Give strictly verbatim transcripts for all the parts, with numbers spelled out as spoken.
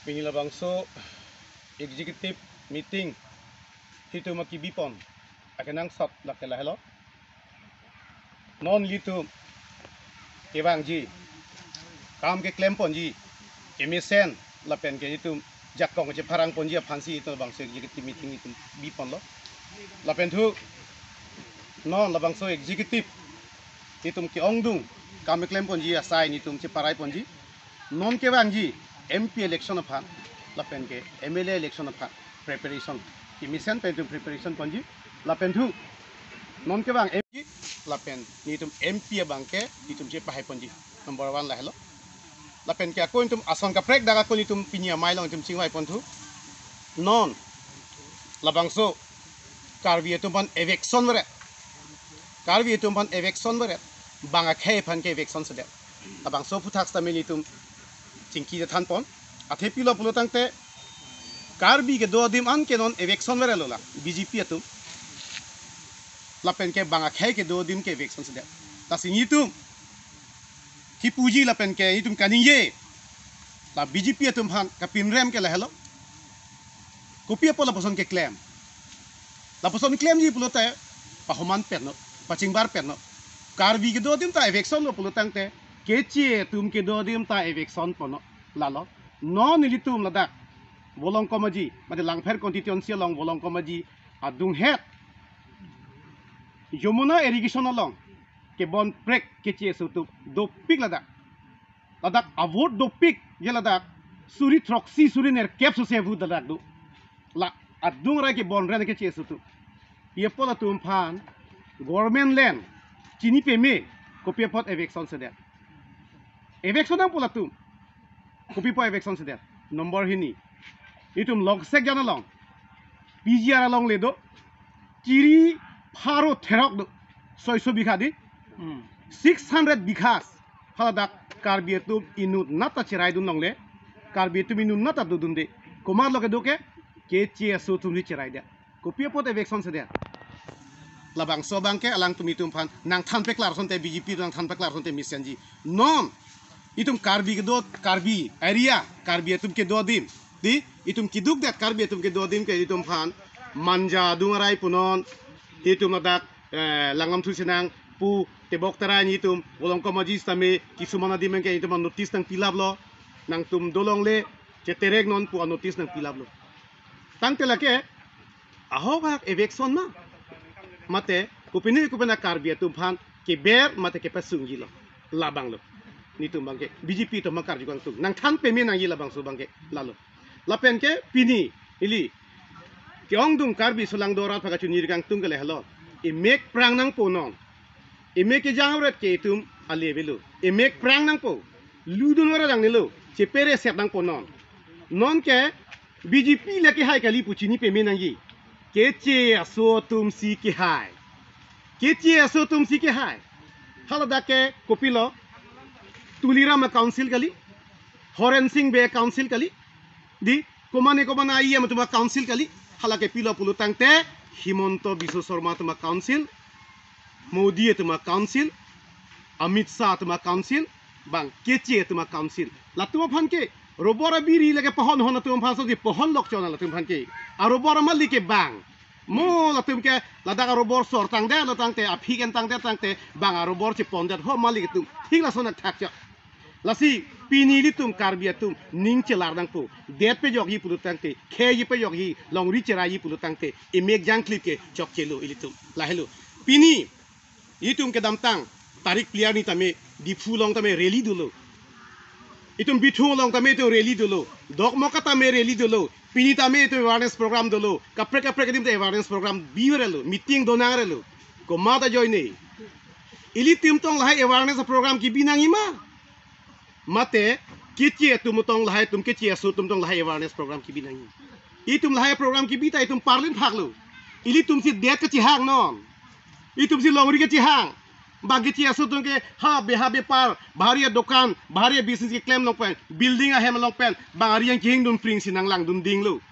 Pini labangso executive meeting itum akebipon akenangsot lake lahelo. Non ilitum kevangji, kam keklemponji, kemesen lapen ke itum jakong chepharangponji aphansi itum labangso executive meeting itum biponlo. Lapen thu non labangso executive itum ke-ongdung kam keklemponji asai itum cheparaiponji. Non kevangji M P election aphan lapen ke M L A election aphan preparation, kemesen pen itum preparation ponji. Lapen thu non kevang M P lapen itum M P abang ke itum chepahaiponji. Number one lahelo. Lapen ke ako itum ason kaprek dak ako itum pini amei along itum chingvaipon thu. Non labangso Karbi atum aphan eviction veret. Karbi atum aphan eviction veret. Bang akhei aphan ke eviction sedet. Labangso aphuthak sitame itum chingki thanpon. Athe pilo pulo tangte Karbi kedo adim an ke non eviction verelo la B J P atum. Lapen ke bang akhei kedo adim ke eviction sedet. Lasi itum kipuji lapen ke itum kaningje la B J P atum aphan kapinrem ke lahelo. Kopi apot lapuson keklem? Lapuson klemji pulote pahoman penlo, pachingbar penlo. Karbi kedo adim ta eviction lo pulo tangte, Keche atum kedo adim ta eviction ponlo. Lalo. Non ilitum ladak Volongkom Aji, mate Langpher constituency along Volongkom Aji adunghet Yamuna irrigation along kebonprek Keche aso atum dopik ladak. Ladak avote dopik, ya ladak suri throksi suri nerkep sose avote ladak do. La adung arai kebonren Keche aso atum. Pi apot latum aphan government land chini peme, kopi apot eviction sedet? Eviction nangpo latum. Kopi apot eviction sedet? Number hini. Itum Longsek jan along, P G R along le do. Chiri pharo therok do. Soiso bigha di. Hmm. Six hundred bighas. Haladak Karbi atum inutnat ta cheraidun longle. Karbi atum inutnat ta dodunde. Komatlo kedo ke? Keche aso atum si cheraide. Kopi apot eviction sedet? Labangso abang ke alangtum itum aphan nangthan peklar asonte B J P nangthan peklar asonte mesenji. Non itum Karbi kedo, Karbi area, Karbi atum kedo adim, di itum keduk det Karbi atum kedo adim ke itum aphan Manja adung arai punon, itum ladak, eh, Langam Thu Sinang pu Tebok Terai itum Volongkom Aji sitame kisuman adim ke itum notice nangpilaplo. Nangtum dolongle cheterek non pu notice nangpilaplo. Tangte lake ahok ahok eviction ma, mate kopine kopine Karbi atum aphan keber mate kepasungji lo, labang lo. Nitum abang ke B J P atum karju kangtung, nangthan peme nangji labangso abang ke lalo. Lapen ke pini ili ke-ongdung Karbi Sulang Dorat Phakachunir kangtung ke lahelo. Emek prang nangpo non. Emek kejang avret ke itum ale avelo. Emek prang nangpo. Ludun vara dang nelo. Chepere set nangpo non. Non ke B J P le kehai kali pu chini peme nangji. Keche aso atum si kehai. Keche aso atum si kehai. Haladak ke kopilo? Tuliram a-council kali. Horen Sing Bey a-council kali. Di, komane komane a-E M atum a-council kali. Hala ke pilo pulo tangte Himanta Biswa Sarma atum a-council, Modi atum a-council, Amit Shah atum a-council, bang Keche atum a-council. Latum aphan ke robor abiri lake pohon hon atum aphan so di pohon lok chona latum aphan ke. A robor amali ke bang. Mo latum ke ladak a robor sor tangdet lo tangte, aphi ken tangdet tangte, bang a robor chepon det ho mali atum. Thik lason athak chok. Lasi pini ilitum Karbi atum ning chelar nangpo. Det pejokji pulo tangte, khei pejokji, longri cheraiji pulo tangte, emek jangklip ke chokchelo ilitum. Lahelo. Pini itum kedamtang tarik phli arni tame Diphu along tame rally dolo. Itum Bithung along tame itum rally dolo. Dokmoka tame rally dolo. Pini tame itum awareness program dolo. Kaprek kaprek adim ta awareness program biverelo. Meeting donangrelo. Komat ajoine? Ilitum tong lahai awareness program kebi nangji ma? Mate Keche atum tong lahai, itum Keche aso atum tong lahai awareness program kebi nangji? Itum lahai program kebi ta itum parlin phaklo. Ilitum si det kachehang non. Itum si longri kachehang. Bang Keche aso atum ke ha beha bepar, bahari adokan, bahari business keklem along pen, building ahem along pen, bang ari yang kehingdun pring si nanglangdun dinglo.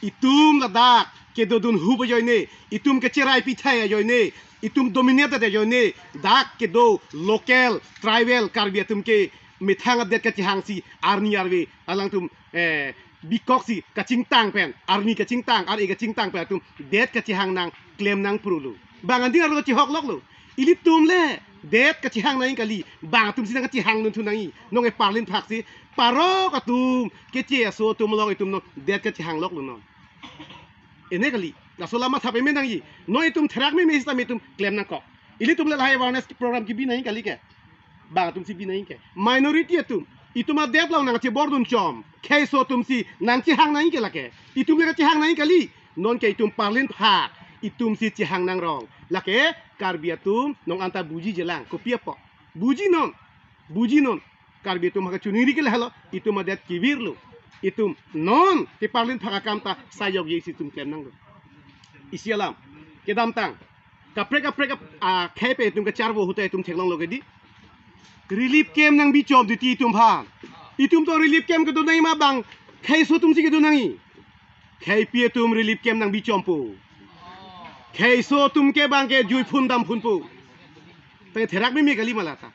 Itum ladak kedodun hup ajoine, itum kecherai pithai ajoine, itum dominate ajoine, dak kedo local tribal Karbi atum ke methang adet kachehang si arni arve alangtum, eh, Bikok si kachingtang pen, arni kachingtang, ar-e kachingtang pen atum det kachehang nang klem nang prulo. Bang anti arlo chihok loklo. Ilitum le det kachehang nang kali, bang atum si nang kachehang nun thu nangji. Non ke parlin phak si, parok atum, keche aso atum along itum non det kachehang loklo non. Ene kali, laso alam matha pame nangji. Non itum therak meme sitame itum klem nangkok. Ilitum le lahai awareness program kebi nang kali ke. Bang atum si bi nang ke. Minority atum. Itum adet along nang chebor dun chom. Khei aso atum si nang chehang nang ke lake. Itum le chehang nang kali. Non ke itum parlin phak. Itum si chehang nang rong. Lake Karbi atum non anta buji jelang. Kopi apot? Buji non. Buji non. Karbi atum ha kachiningri ke lahelo, itum adet kevirlo. Itum non keparlin phak akam ta sayok ye si itum klem nanglo. Isi alam. Kedamtang. Kaprek kaprek ap-, ah, khei pen itum kacharvo ahut ta itum theklonglo ke dei. Relief camp nangbi chom dei ti itum aphan. Itum to relief camp kedo nangji ma bang khei aso atum si kedo nangji. Kheipi atum relief camp nangbi chompo. Khei aso atum ke bang ke jui phun dam phunpo. Tang therak meme kali ma lata.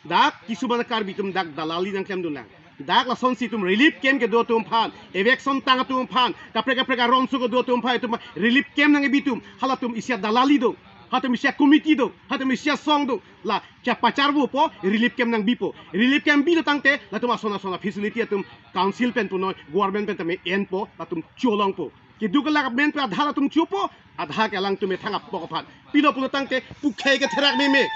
Dak kisuman Karbi atum dak dalali nang klemdun lang. Dak lason si itum relief camp kedo atum aphan, eviction tang atum aphan, kaprek kaprek aron so kedo atum aphan, itum relief camp nangkebi itum, halatum isi adalali do, halatum isi acommittee do, halatum isi asong do, la chapacharvopo, relief camp nangbipo. Relief camp bilo tangte, latum ason ason afacility atum council pen punoi, government pen tame enpo, latum cholongpo. Keduk kelak amen pen adha latum chopo, adha ke alangtum methang apok aphan. Pilo pulo tangte, pu khei ketherak meme.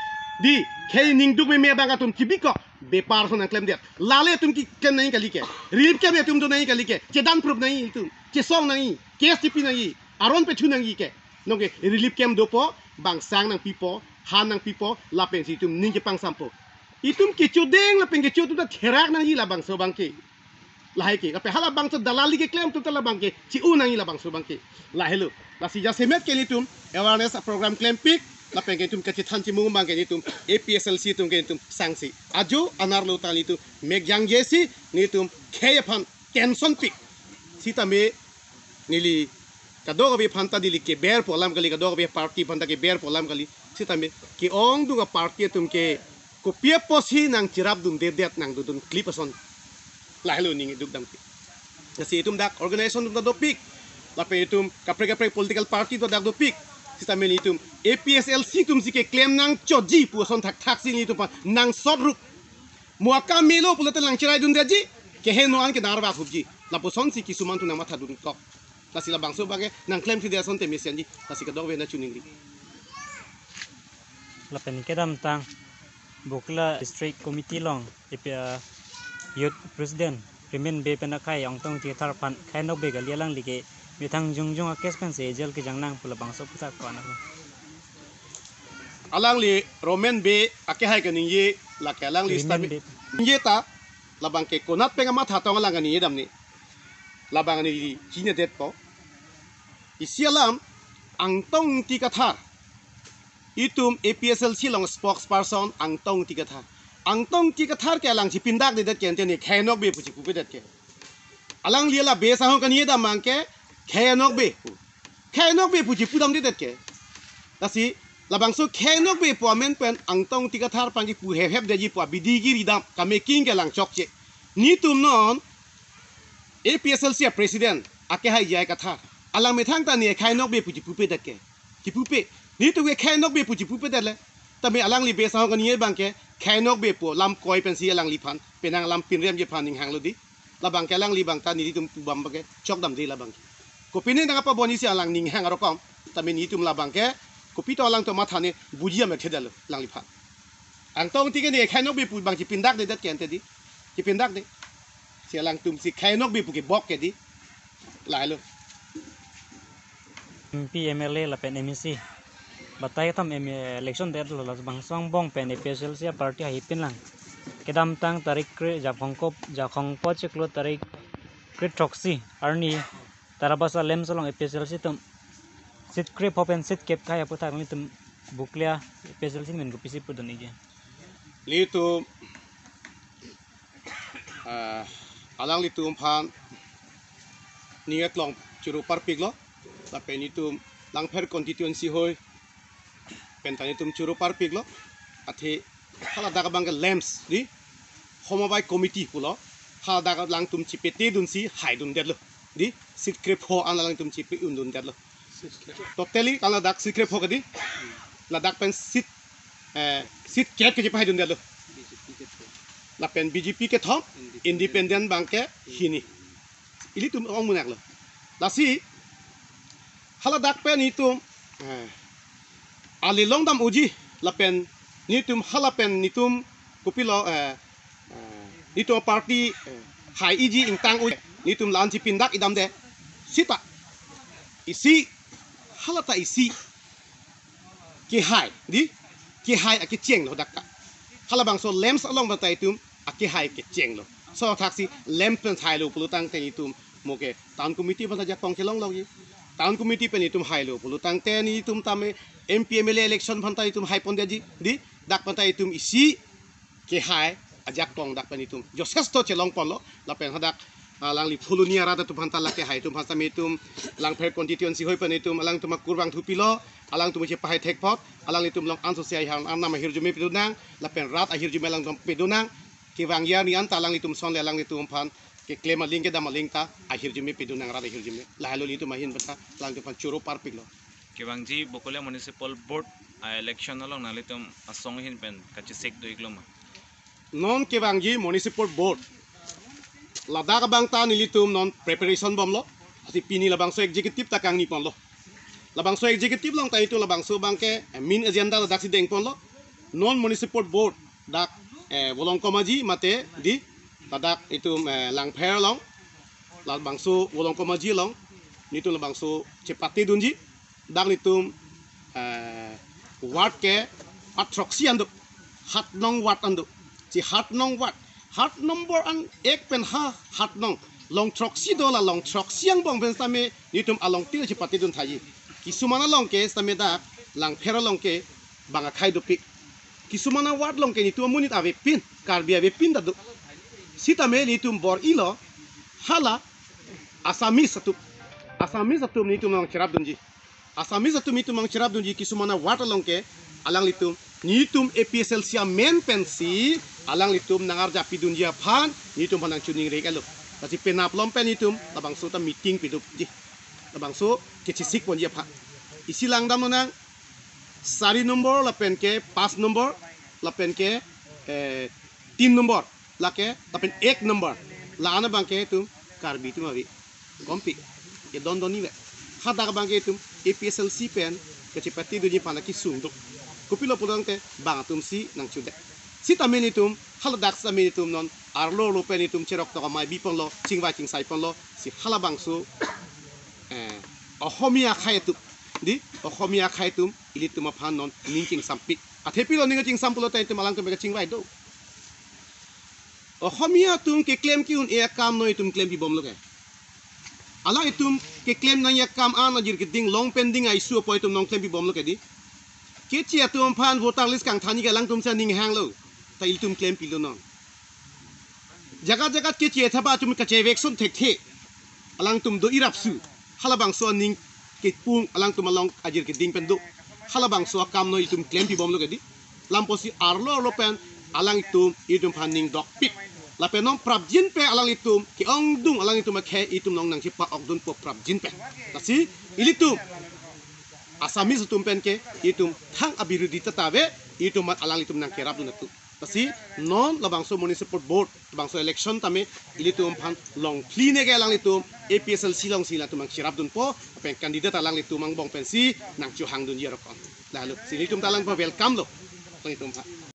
Dei, khei ningduk meme abang atum kebikok. Bepar ason nang klemdet. Lale atum keklem nang kali ke. Relief camp atum do nang kali ke. Chedan proof nang itum. Chesong nang. Case tipi nang. Aron pechu nang ke. Non ke relief camp dopo, bang sang nangpipo, han nangpipo, lapen si itum ning kepangsampo. Itum kechodeng lapen kecho atum ta therak nangji labangso abang ke. Lahai ke, kape halabangso dalali keklem atum ta labang ke, chi-u nangji labangso abang ke. Lahelo. Lasi jasemet ke nelitum awareness program klempik, lapen ke itum kachethan chimung abang ke nelitum A P S L C atum ke nelitum sangsi. Ajo anerlo ta nelitum mek jangje si nelitum khei aphan tension pik. Sitame neli kadokave aphan ta neli keberpo alam kali, kadokave party aphan ta keberpo alam kali. Sitame ke-ongdung aparty atum ke kopi apotsi nang cherapdundedet nang dodun klip ason. Lahelo ning iduk damke. Lasi itum dak organization atum ta dopik. Lapen itum kaprek kaprek political party ta dak dopik. Sitame nelitum A P S L C atum si keklem nangchotji pu ason thakthak si nelitum aphan nang sot rup. Mo akam melo pulote nang cheraidundetji, keheno an ke nang arvak hupji. Lapuson si kisuman atum nang mathadunkok. Lasi labangso abang ke nang klemthedet ason tame sianji. Lasi kadokave nang chiningri. Lapen kedamtang Bokila District Committee along A P, ah, Youth President Remen Bey pen akhai Angtong Ingti Kathar aphan khei nokbe kali, alangli ke methang jongjong a-case pensi jail kejang nang pu labangso aputhak ko-an ako. Alangli Remen Bey akehai kaningje lake alangli Remen stabi Bey. Ningje ta labang ke konat pen kamatha tong alang kaningje damne. Labang ani chinyedetpo. Isi alam Angtong Ingti Kathar. Itum A P S L C along spokesperson Angtong Ingti Kathar. Angtong Ingti Kathar ke alang chipindakdedet ke ante ne khei nokbe pu chipupedet ke. Alangli la base ahong kaningje dam abang ke khei nokbe pu. Khei nokbe pu chipudamdedet ke. Lasi labangso khei nokbe pu amen pen Angtong Ingti Kathar aphan kipu hephep detji pu abidi kiri dam kamaking ke alang chokche. Nelitum non A P S L C a-president akehai J I Kathar. Alang methang ta ne khei nokbe pu chipupedet ke. Chipupe. Nelitum ke khei nokbe pu chipupedet le. Tame alangli base ahong kaningje abang ke khei nokbe pu lam koi pensi alangliphan penang alam pinremji aphan ninghanglo dei. Labang ke alangli abang ta nelitum pu abang ke chokdamde labang ke. Kopine nang apa boni si alang ninghang arokom. Tame nelitum labang ke kopi to alang to matha ne buji amek thedetlo alangliphan. Angtong Ingti ke ne khei nokbe pu abang chipindakdedet ke ante dei. Chipindakde. Si alangtum si khei nokbe pu kebok ke dei. Lahelo. M P, M L A lapen M A C. Batai kethom M A election detlo, labangso angbong pen A P S L C a-party haipi lang. Kedamtang tarik kre-, jakhongkop, jakhongpo chiklo tarik kre-throksi arni Tarabasa LAMPS along A P S L C atum seat krepho pen seat kep khei aputhak nelitum Bokila A P S L C amen kopisi pudun ikji. Nelitum, ah, alanglitum aphan ning eklong choro parpiklo, lapen nelitum Langpher constituency hoi pen ta nelitum choro parpiklo, athe haladak abang ke LAMPS dei, Homobai Committee pulo, Hadak alangtum chipete dunsi haidundetlo. Di, seat krepho an alangtum chipi-un dundetlo. Totally kan ladak seat krepho kedi. Ladak pen seat, eh, seat kep kechipahaidundetlo. Lapen B J P kethom, independent abangke hini. Ilitum ong munak lo. Lasi, haladak pen itum, eh, ali longdam uji, lapen nitum hala pen nitum kopilo, eh, eh, nitum party, eh, hai iji ingtang uji, nitum la-an chipindak idamde. Sita, isi, halata isi kehai, di, kehai akecheng lo dak ka. Halabangso LAMPS along aphanta itum akehai kecheng lo. So thaksi LAMPS pen hailo pulo tangte itum mo ke town committee aphanta jakong chelong longji. Town committee pen itum hailo pulo tangte nitum tame M P M L A election aphanta itum haipondeji, di, dak aphanta itum isi kehai ajakong dak pen itum josesto chelongponlo. Lapen hadak alangli Phuloni arat atum aphanta lake hai atum aphanta me itum Langpher constituency hoi pen itum alangtum akur vangthu pilo, alangtum chepahai thek apot, alanglitum along ansose ahir arnam ahirjume pedunang, lapen rat ahirjume alangtum pedunang, kevangji arni anta alanglitum ason le alanglitum aphan keklem aling kedam aling ta ahirjume pedunang, rat ahirjume. Lahelo ilitum ahin aphanta alangtum aphan choro parpiklo. Kevangji Bokolia Municipal Board a-election along nanglitum asong ahin pen kachesik do-iklo ma? Non kevangji Municipal Board ladak abang ta nelitum non preparation bomlo. Lasi pini labangso executive ta kangniponlo. Labangso executive along ta itum labangso abangke, eh, main agenda ladaksi dengponlo. Non Municipal Board dak, eh, Volongkom Aji mate, di, ladak itum, eh, Langpher along, labangso Volongkom Aji along nitum labangso chepate dunji. Dak nitum, eh, ward ke athroksi an do. Hat nong ward an do. Si hat nong ward, hat number an ek pen ha hat nong, long throksi do, la long throksi angbong pen sitame nitum along til chepate dun thaji. Kisuman along ke sitame dak Langpher along ke bang akhai dopik. Kisuman a-ward along ke nitum amonit avepin, Karbi avepin ta do. Sitame nitum bor-ilo, hala Assamese atum, Assamese atum nitum nangcherap dunji. Assamese atum nitum nangcherap dunji, kisuman a-ward along ke alanglitum, nitum A P H L C amen pensi alanglitum nangarjapi dunji aphan nitum aphan nangchiningri-iklo. Lasi penap along pen nitum labangso ta meeting pidunji. Labangso kechesik ponji aphan. Isi langdamnang, sari number lapen ke pas number lapen ke, eh, tin number, lake lapen ek number. La-an abangke itum Karbi atum ave. Kompi. Kedondon ni ve. Hadak abangke itum A P H L C pen kachepate dunji aphan akesung do. Kopilo pulo tangte bang atumsi nangchudet. Sitame nitum, haladak sitame nitum non arlo arlo pen itum cherok tok amei biponlo, chingvai chingsaiponlo, si halabangso, eh, Ohomia akhai atum, di, Ohomia akhai atum ilitum aphan non ning kingsampik. Athe pilo ning chingsam pulo tangte itum alangtum kachingvai do. Ohomia atum keklem ke-un-e akam non itum klempibomlo ke. Alanglitum keklem nangji akam an ajir keding long pending a-issue apot itum non klempibomlo ke, di. Keche atum aphan voter list kangthanji ke alangtum si aning hanglo. Ta ilitum klempilo non. Jagat jagat keche athaba atum kachevekson thekthe. Alangtum do irapsu. Halabangso aning kepung alangtum along ajir keding pen do. Halabangso akam non itum klempibomlo ke, di. Lam apotsi arlo arlo pen alanglitum itum aphan ning dokpik. Lapen non prapjin pen alanglitum ke-ongdung alanglitum akhei itum along nangchepa-okdunpo prapjin pen. Lasi ilitum Assamese atum pen ke itum thang abirudi ta ave, itum aphan alanglitum nangkerapdun atum. Lasi non labangso Municipal Board, labangso election tame ilitum aphan longphli ne ke alanglitum A P H L C alongsi latum nangcherapdunpo, lapen candidate alanglitum angbong pensi nangchohangdunji arokon. Lahelo, si ilitum ta alang pa welcome lo. Alanglitum aphan.